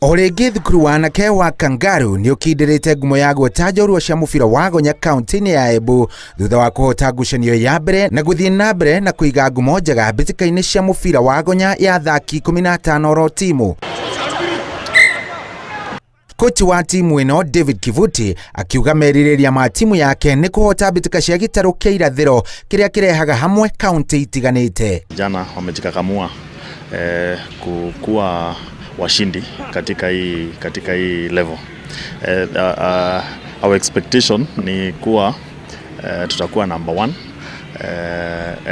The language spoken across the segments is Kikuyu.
O rĩngĩ thukuru wa anake wa Kangaru nĩ ũkindĩrĩte ngumo yaguo ta njorua cia mũbira wa gonya kaunti-inĩ ya Embu thutha wa kũhota ngucanio ya mbere na gũthiĩ na mbere na kũiga ngumo njega mbĩtĩka-inĩ cia mũbira wa gonya ya athaki 15 oro timu. Kochi wa timu ĩno David Kivuti akiuga merirĩria ma timu yake nĩ kũhota mbĩtĩka cia gĩtarũ kĩa irathĩro kĩrĩa kĩrehaga hamwe kaunti itiganĩte. Vijana wamejikakamua kuwa washindi katika hii level. Our expectation ni kuwa tutakuwa number one,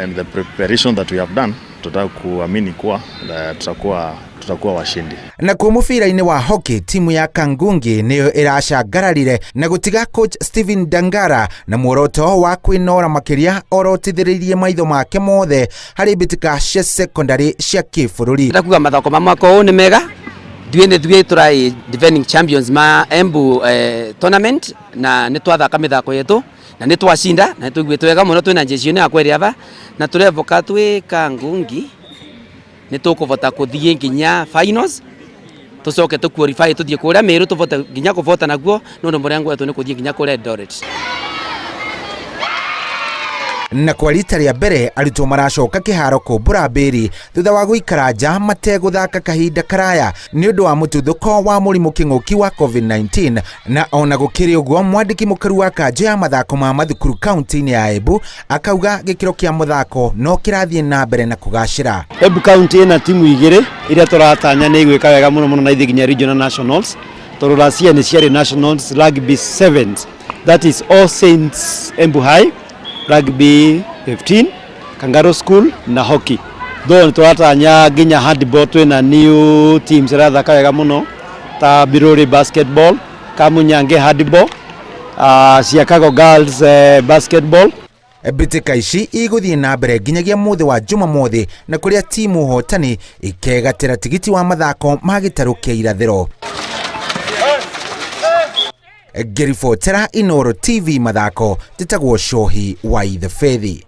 and the preparation that we have done, tutaka kuamini kuwa tutakuwa washindi. Nakuo mũbira-inĩ wa hockey, timu ya Kangungi nĩyo ĩracangararire na gũtiga coach Steven Dangara na muoroto wa kwĩnora makĩria orotithĩrĩirie maitho make mothe harĩ mbĩtĩka cia secondary cia kĩbũrũri. Ndakuga mathako ma mwaka ũyũ nĩ mega. Ithuĩ nĩ ithuĩ tũrai defending champions ma Embu tournament, na nĩ twathaka mĩthako yetu na nĩ twacinda na nĩ tũiguĩte wega mũno. Twĩna jeshi ĩno ya kweria na tũrevoka twĩ Kangungi nĩ tũkũvota kũthiĩ nginya finals, tũcoke tũ qualify tũthiĩ kũrĩa Meru, tũvote nginya kũvota naguo nĩ ũndũ mũrengo wetu nĩ kũthiĩ nginya kũrĩa Eldoret. Na kwa rita rĩa mbere arutwo maracoka kĩharo kũmbũra mbĩri thutha wa gũikara nja mategũthaka kahinda karaya nĩ ũndũ wa mũtuthũko wa mũrimũ kĩng'ũki wa COVID-19. Na ona gũkĩrĩ ũguo, mwandĩki mũkaru wa kanjũ ya mathako ma mathukuru kaunti-inĩ ya Embu akauga gĩkĩro kĩa mũthako no kĩrathiĩ na mbere na kũgacĩra. Embu County ĩna timu igĩrĩ iria tũratanya nĩ igwĩka wega mũno mũno na ithiĩ nginya regional nationals, tondũ last year nĩ ciarĩ nationals rugby sevens. That is All Saints Embu High rugby 15, Kangaroo School na hockey. Though nĩ tũratanya nginya handball, twĩna new teams irathaka wega mũno ta Biruri basketball, Kamunyange handball, Siakago girls basketball. Mbĩtĩka ici igũthiĩ na mbere nginyagia mũthĩ wa Jumamothi, na kũrĩa timu hotani ikegatĩra tigiti wa mathako ma gĩtarũ kĩa irathĩro. Ngĩribotera Inoro TV mathako, njĩtagwo Cohi wa Ithefethi.